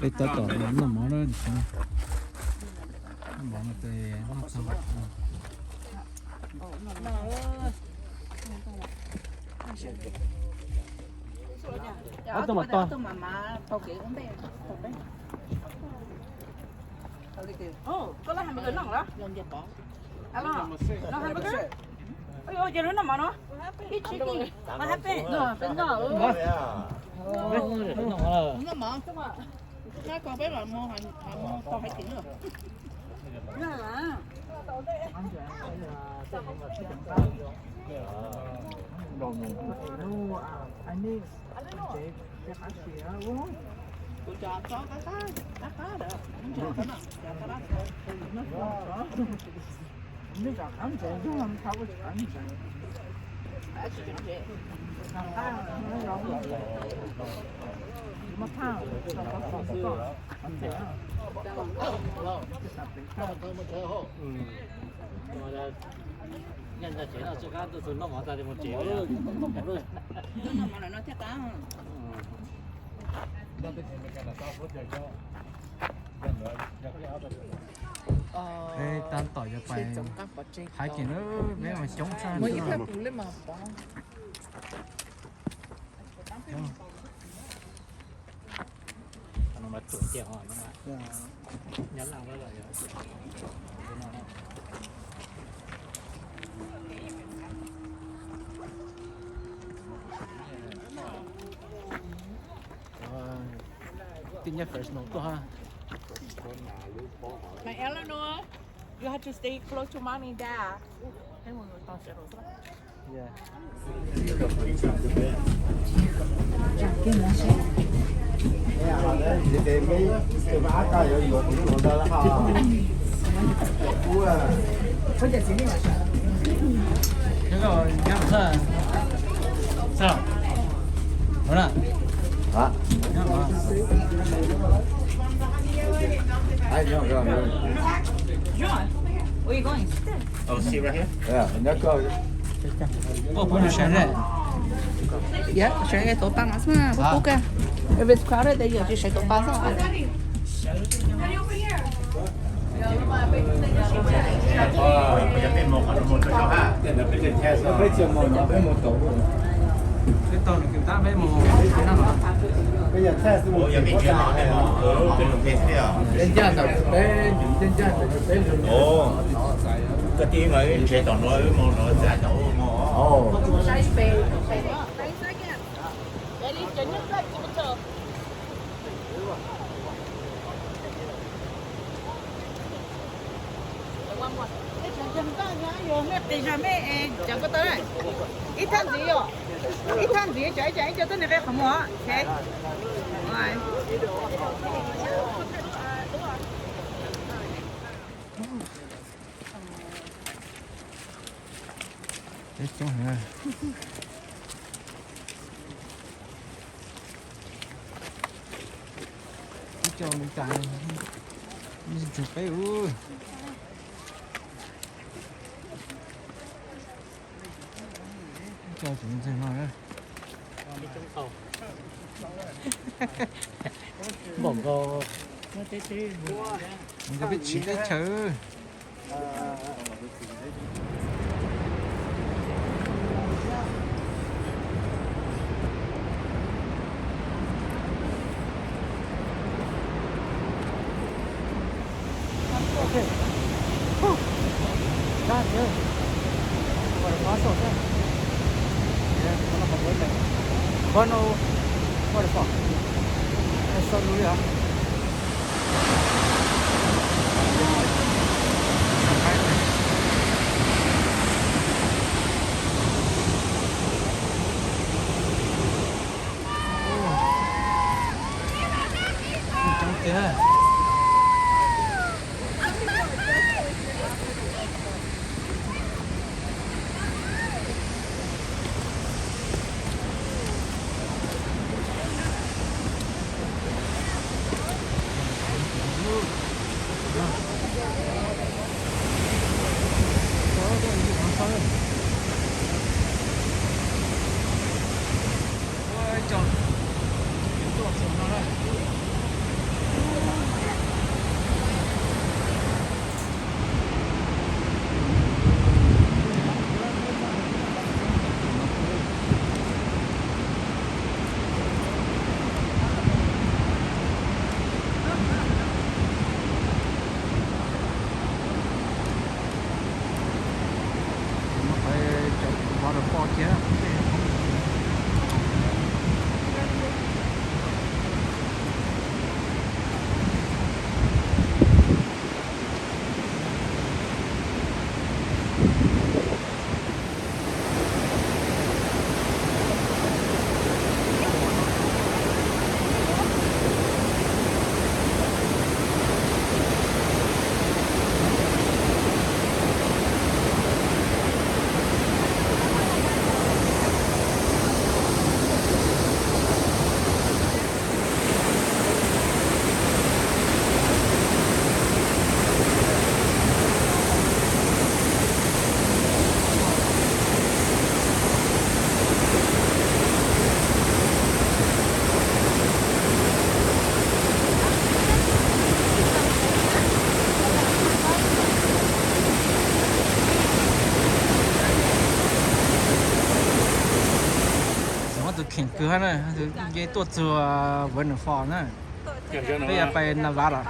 Peb tab tom noj mov na, noj mov no ces noj tag. Ob tug mas tog. Nyob tsev no tsis qab tuaj tus noj mov tas li mus tsev. Peb tab tom yuav pais hiking na, peb mas coob tshaj. Tij Nyab Fresno tuaj ha. Eleanor, you have to stay close to mommy and dad. John, where you going? Sit right here. Puas pub nws sawv ze? Yep, sawv ze tus pas mas xwb, puas pub ka? If it's crowded, then you have to sawv tus pas xwb. Peb tau nws kwv tab peb mus. Ua, yog peb ntsia no peb mus, peb mus peb thiab os. Peb ncaj ntawm peb, ncaj ncaj ntawm peb. Ua, koj tij mas wb nrhiav tom no wb mus no txaj tom ub mus. Ib thaj ntxiv, ib thaj ntxiv, cov ib co ib co tuaj nrog peb qhov muag. Peb coob heev. Ib co me cas, ib co peb ub. Ib co tus ntxeeg no. Npaum nkaus, nkaus peb tsev teb chaws. Bueno, waterfall. Eso lo ya. Coob tiag. Nce tuaj txug Waterfall na, peb yuav pais Navav lawm.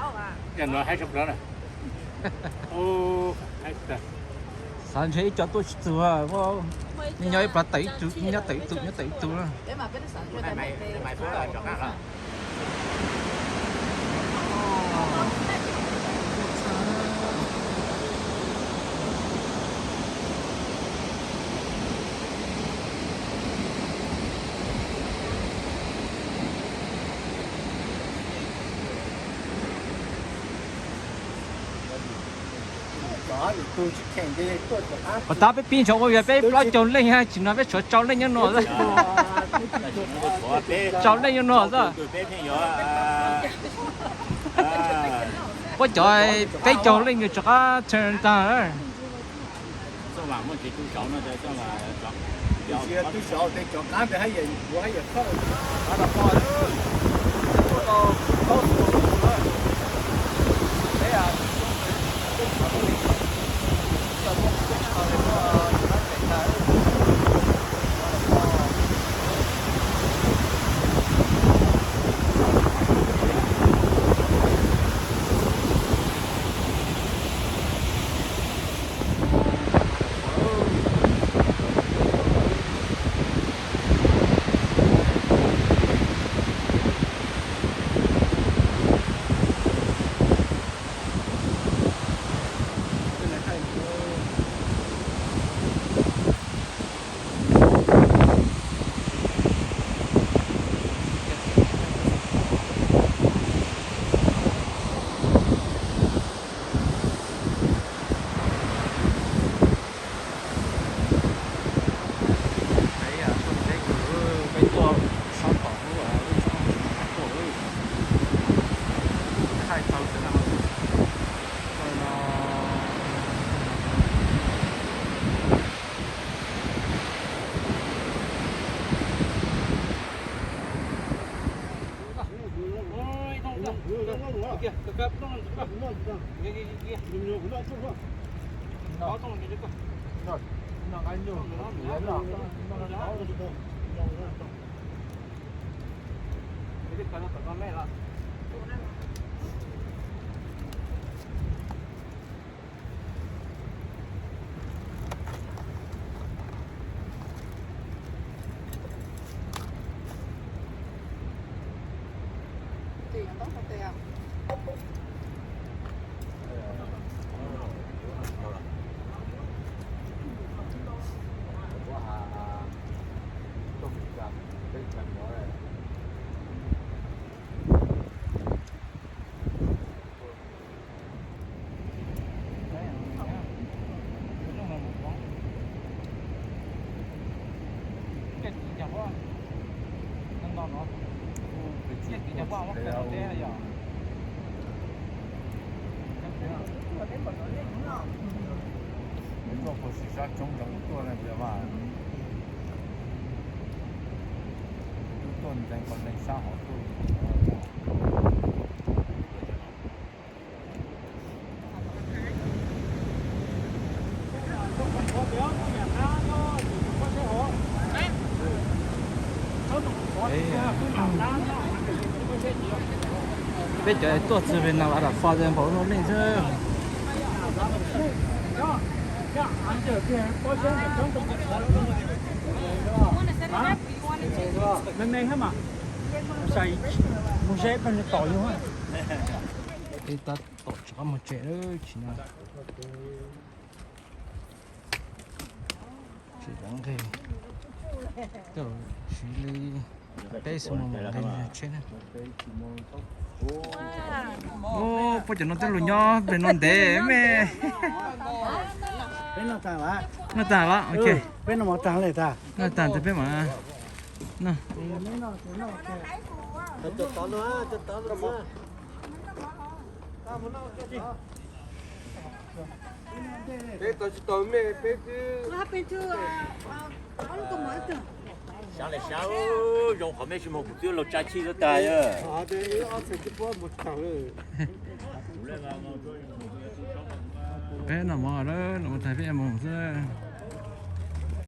Xav ntshe ib co tuaj tsis txug, nyob ib plab tawm ib tug, nyob tawm ib tug, nyob tawm ib tug na. Puas tab peb pib ntshua ua yog peb plaub caug leej, tsim no peb tshuav rau leej nyob no xwb. Rau leej nyob no xwb. Puab cov peb caug leej nws rov qab turn tag. Peb tuaj sab tom lub, lub tshoob tsis tau tuaj, thaij tau xwb no. Tuaj puag tim sab roob ntawd tuaj na tias mas, twb tuaj nteeg qhov neeg sab hov tuaj. Peb cov tuaj txug pem Navav Falls npaum no leej xwb. Peb tab tom rov qab mus tsev lawm tsis no. Tsis tau nqe, siv li peb xuab moos nqe tsheb na. Puab cov no tej lus nyob pem no ntev me. Noj tag los? Ok. Noj tag ntawd peb mam noj. Peb tau tsis tau me, peb twb xyav li xyav, zoo qhov mej tsis moog kuv twb laug tsa chij tuab tag. Peb noj mov lawm, noj mov tag peb moog xwb.